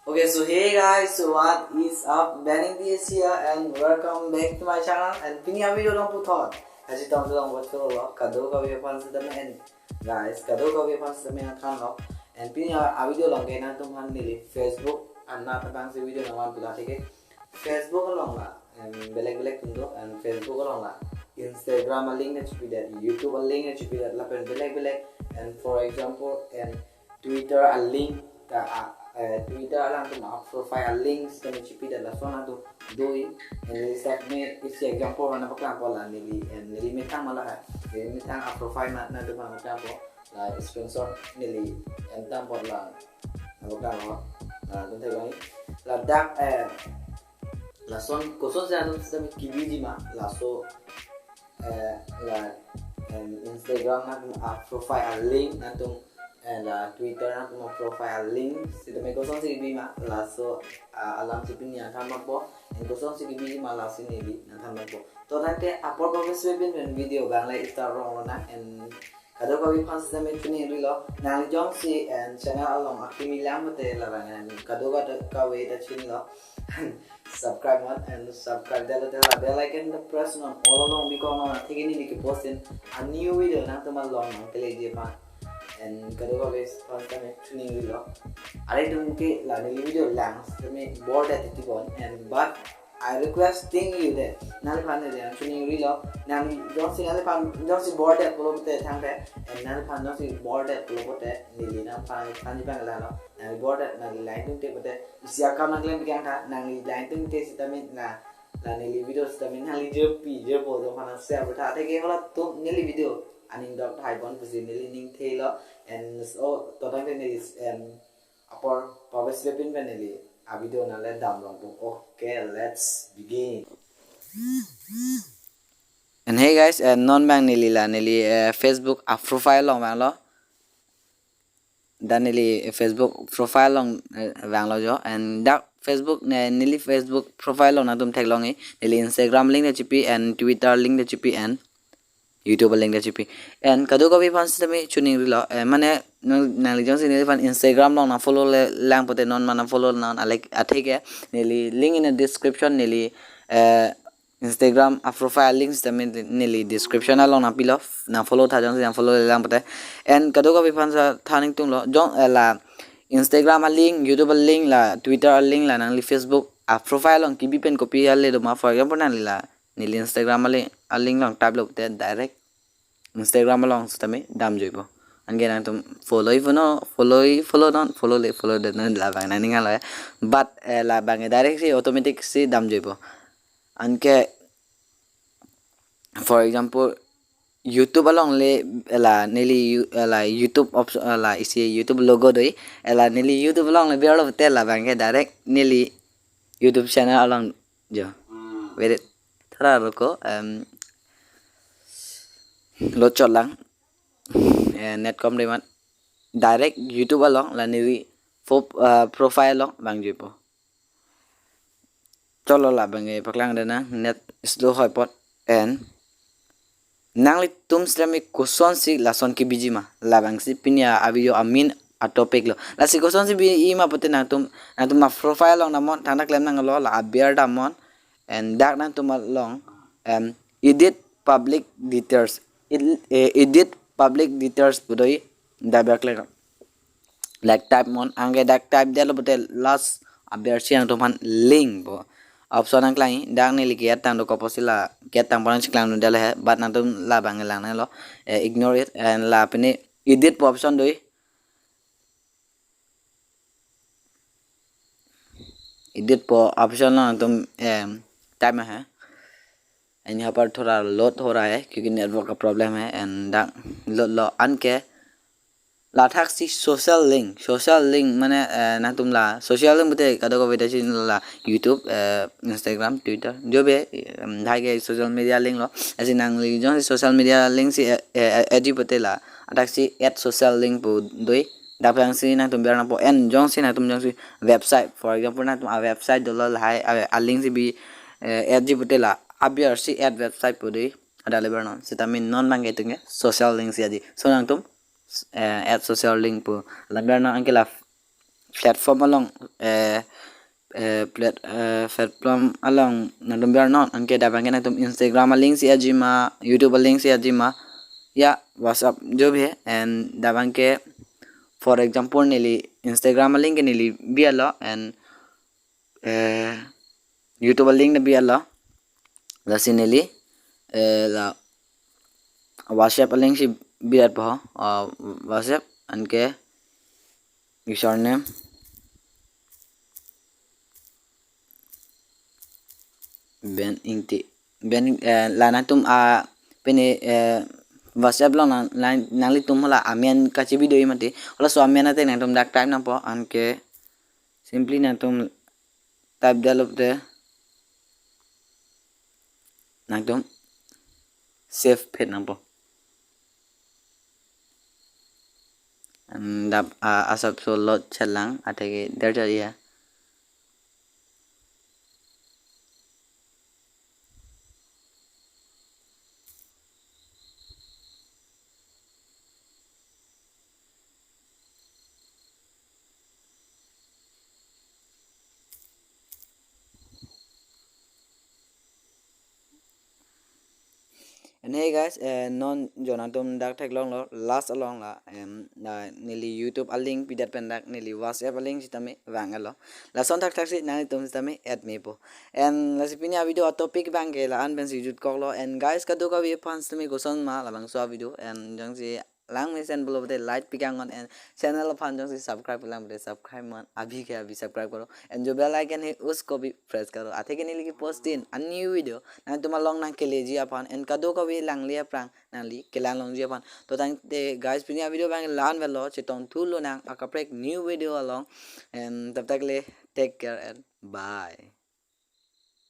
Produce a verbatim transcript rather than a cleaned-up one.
Okay, so hey guys, so what is up? Benning P S here and welcome back to my channel. And pini a-video along puthot, aji tong tong buat ko lo, kadokave aphan sitame and guys, kadokave aphan sitame nangthanlo. And pini a-video along ke nangtumphan neli Facebook anat abangsi video nangvanpo, athe ke Facebook along la, em, belek belek atum do, and Facebook along la Instagram a-link ta chipidet, YouTube a-link ta chipidet, lapen belek belek, and for example, and Twitter a-link ta, a, eh, Twitter alangtum a-profile a-link sitame chipidet, lason atum do-i, and neli sitame isi example nangpaklangpo la neli, and neli methang ma lahai, neli methang a-profile ma nangtumphan paklangpo, la screenshot neli en tang pot la nangpaklangpo, la nangtum theklong-i, ladak, eh, lason kosonsi atum sitame kebiji ma, laso, eh, la, em, Instagram nangtum a-profile a-link nangtum, eh, la Twitter nangtum a-profile a-link sitame kosonsi kebi ma, laso, ah, alamsi pini nangthan ponpo, and kosonsi kebiji ma lasi neli nangthan ponpo. To tangte apor pavispepin pen video abang le start rong lonang, and kadokave aphan sitame choningri lo, nangli jongsi and channel along akimi lang mate labang and kadokave ta chinilo. Subscribe non, and subscribe detlo te la bell icon ta press non, all along bikok non, athe ke neli kepost a-new video nangtum along nangkeleji aphan. And kadokave aphan sitame choningri lo. Are atum ke la neli video lang sitame bor det titi bon, and but I requesting you that nangliphan neli nangchoningri lo, nangli jongsi nangliphan jongsi bor det pulo pute thangte, and nangliphan jongsi bor det pulo pute neli nangphan phan jipang la lo, nangli bor det, nangli line tungte pute isi akam nangklem kang tha, nangli line tungte sitame na, la neli video sitame nangli jepi jepo atum aphan share tha, athe ke halatum neli video aning dok thai bon pusi neli ning thelo, and so to tangte neli, em, apor pavispepin pen neli a-video nangli dam rongpo. Okay, let's begin. And hey guys, eh, non abang neli la neli, eh, Facebook a-profile along vanglo. Dak neli Facebook profile along, eh, vanglo jo. And dak Facebook ne, neli Facebook profile along nangtum theklong-i, neli Instagram link ta chipi and Twitter link ta chipi and YouTube link ta chipi. And kadokave aphan sitame choningri lo, eh, mane nang, nangli jongsi neliphan Instagram along nangfollow le lang pute non ma nangfollow non, alek athe ke neli link in the description, neli, eh, Instagram a-profile link sitame neli description along nangpilo, nangfollow tha jongsi nangfollow le lang pute. And kadokave aphan sa than ingtunglo, jong, eh, la Instagram a-link, YouTube a-link, la Twitter a-link, la nangli Facebook a-profile along kebi pen kopi ale do ma, for example nangli la neli Instagram a-link, a-link along type lo pute direct Instagram along sitame damjoipo. Anke nangtum follow-i follow, follow-i follow non, follow le follow det non, labang nangning alo ya. But, eh, labang ke direct si automatic si damjoipo. Anke for example YouTube along le, eh, la neli You-, eh, la YouTube option, eh, la isi YouTube logo do-i, eh, la neli YouTube along le berlo pute labang ke direct neli YouTube channel along jo. Wait it. Thora roko, em, load chot lang. Eh, net kom de mat. Direct YouTube along la neli fo-, eh, profile along vangjoipo. Chotlo, labang ke paklang de nang, net slow hoi apot. And nanglitum sitame kosonsi lason kebiji ma, labangsi pini a-video a-main a-topic lo. Lasi kosonsi biji ma pute nangtum, nangtum a-profile along damnon, thangta klem nanglo, la aber damnon. And dak nangtum along, em, edit public details. Ed-, eh, edit public details pu do-i, dak aber klem. Dak type non, anke dak type detlo pute last aber si nangtumphan link pu option nangklang-i, dak neli ke-add tang do, koposi la ke-add tang pon nangcheklang dun detlo he, but nangtum labang ke lang nanglo, eh, ignore it, and la pini edit pu option do-i. Edit pu option lo nangtum, em, type ma he. And यहाँ पर थोड़ा लोड हो रहा है क्योंकि नेटवर्क का प्रॉब्लम है, and dak load lo, anke lathak si social link, social link mane, eh, nangtum la social link pute kadokave ta chinilo, la YouTube, eh, Instagram, Twitter, jo bhi, em, lahai ke social media link lo. Lasi nangli jongsi social media link si, eh, eh, add-ji pute la athak si add social link pu do-i, dak abang si nangtum ber nangpo. And jongsi nangtum jongsi website, for example nangtum a-website dolo, lahai a, a-link si bhi, eh, add-ji pute la aber si add website pu do-i, hadak le ber non. Sitame non abang ke itum ke social link si add-ji. So nangtum, eh, add social link pu la ber non, anke la platform along, eh, eh, plat eh, platform along nangtum biar non, anke dak abangke nangtum Instagram a-link si aji ma, YouTube a-link si aji ma, ya WhatsApp jo bhi. And dak abangke, for example, neli Instagram a-link ke neli bi-etlo, and eh, YouTube a-link ne bi-etlo. Lasi neli, eh, la WhatsApp a-link si bi-etpo, ah, WhatsApp, anke username Ben Ingti. Ben, eh, la nangtum, ah, pini, eh, WhatsApp along nang, nang, nanglitum hala amen kachebi do-i mati. Halaso amen ateng nangtum dak type nangpo, anke simply nangtum type detlo te nangtum save phet nangpo. And dak, ah, asapso load chetlang, atheke der chot ya. And hey guys, eh, non jo nangtum dak theklonglo, last along la, em, na neli YouTube a-link pidet pen dak neli WhatsApp a-link sitame vang-etlo. Lason thakthak si nangtum sitame add mepo. And lasi pini a-video a-topic abangke la-an pensi jutkoklo. And guys, kadokave aphan sitame koson ma labangso a-video, and jongsi lang mesen pulote like pi kangnon, and channel aphan jongsi subscribe lang pulote subscribe non, abhi ke abhi subscribe karo, and jo bell icon hai usko bhi press karo, atheke neli ki-post tin a-new video nangtum along nangkeleji aphan, and kadokave langle aphrang nangli kelang longji aphan. To tangte guys, pini a-video abang la-an avelo, chetong thulonang akaprek new video along, and tab tak le, take care and bye.